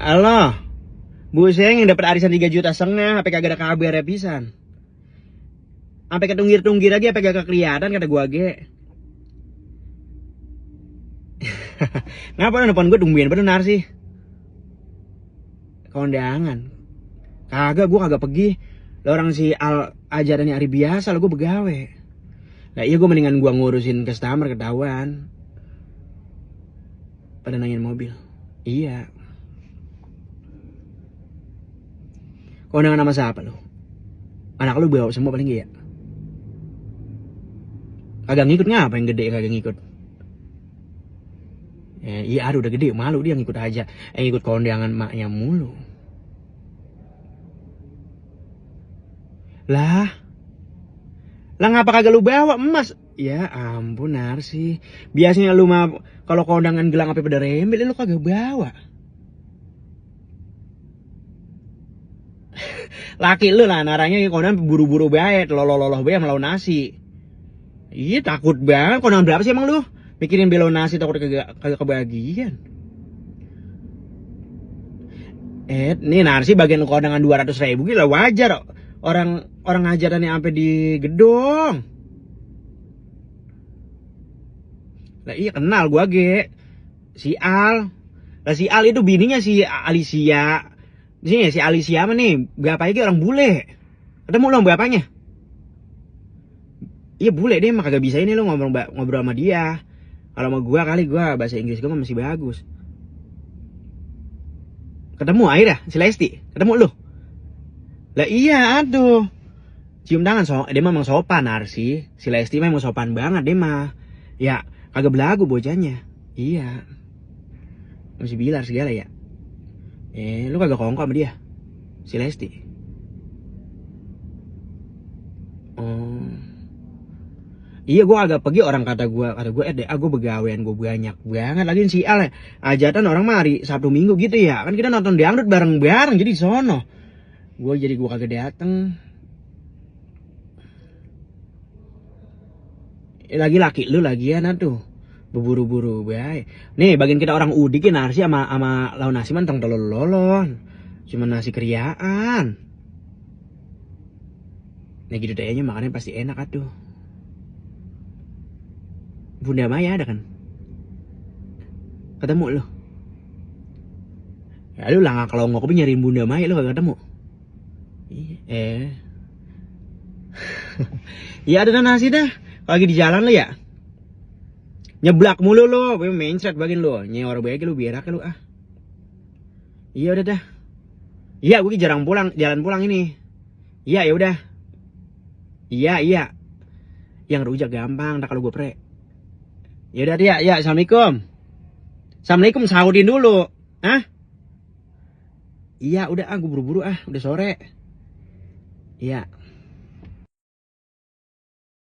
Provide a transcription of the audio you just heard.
Halo, Buseng yang dapat arisan 3,5 juta, sampai kagak ada kabar ya pisan. Sampai ketunggir-tunggir aja, sampai kagak kelihatan kata gua ge. Ngapa lu nelfon gua tungguin bener sih? Kondangan. Kagak, gua kagak pergi. Lah orang si Al ajarannya hari biasa, lo gua begawe. Lah iya gua mendingan gua ngurusin customer ketahuan. Pada nanyain mobil. Iya. Kondangan sama siapa lu? Anak lu bawa semua paling ya? Kagak ngikut ngapa yang gede kagak ngikut? Iya aduh udah gede malu dia ngikut aja. Ngikut kondangan maknya mulu. Lah ngapa kagak lu bawa emas? Ya ampun Narsi. Biasanya lu mah kalau kondangan gelang apa pada rembel lu kagak bawa. Laki lu lah naranya kondangan buru-buru bae, loloh bae melawan nasi. Iya takut banget. Kondangan berapa sih emang lu? Mikirin belo nasi takut kagak kebagian. Nih Narsi bagian kondangan 200.000 gila wajar. Orang ajarannya sampai di gedung. Lah iya kenal gua ge. Si Al. Lah si Al itu bininya si Alicia. Di sini si Alicia mah nih, bapaknya ge orang bule. Ketemu lo bapaknya? Iya bule deh mah kagak bisa ini lo ngobrol sama dia. Kalau sama gua kali gua bahasa Inggris gua masih bagus. Ketemu akhirnya si Lesti, ketemu lu. Lah iya aduh. Cium tangan dia memang sopan Narsi. Si Lesti memang sopan banget dia mah. Ya kagak belagu bocahnya. Iya. Masih bilar segala ya. Lu kagak kongko sama dia? Si Lesti. Oh. Iya gue agak pergi orang kata gue gue begawean gue banyak banget lagi si Al ajatan orang mari Sabtu Minggu gitu ya kan kita nonton dangdut bareng-bareng jadi sono gue kagak dateng. Lagi laki lu lagian tuh buru-buru baik. Nih bagian kita orang udik Narsi sama lawan nasi mentang lolon cuma nasi kriaan. Nah gitu kayaknya makannya pasti enak atuh. Bunda Maya ada kan? Ketemu lo? Ya lu lah kalau ngopi nyariin Bunda Maya lu kagak ketemu? Ya ada nasi dah. Lagi di jalan lo ya? Nyeblak mulu lo, mencret bagian lo. Nyewa baik lu biar lu ah. Iya udah dah. Iya gue jarang jalan pulang ini. Iya ya udah. Iya. Yang rujak gampang, tak kalau gue pre. Ya udah dia, ya assalamualaikum. Assalamualaikum saudin dulu. Hah? Iya udah gue buru-buru udah sore. Iya.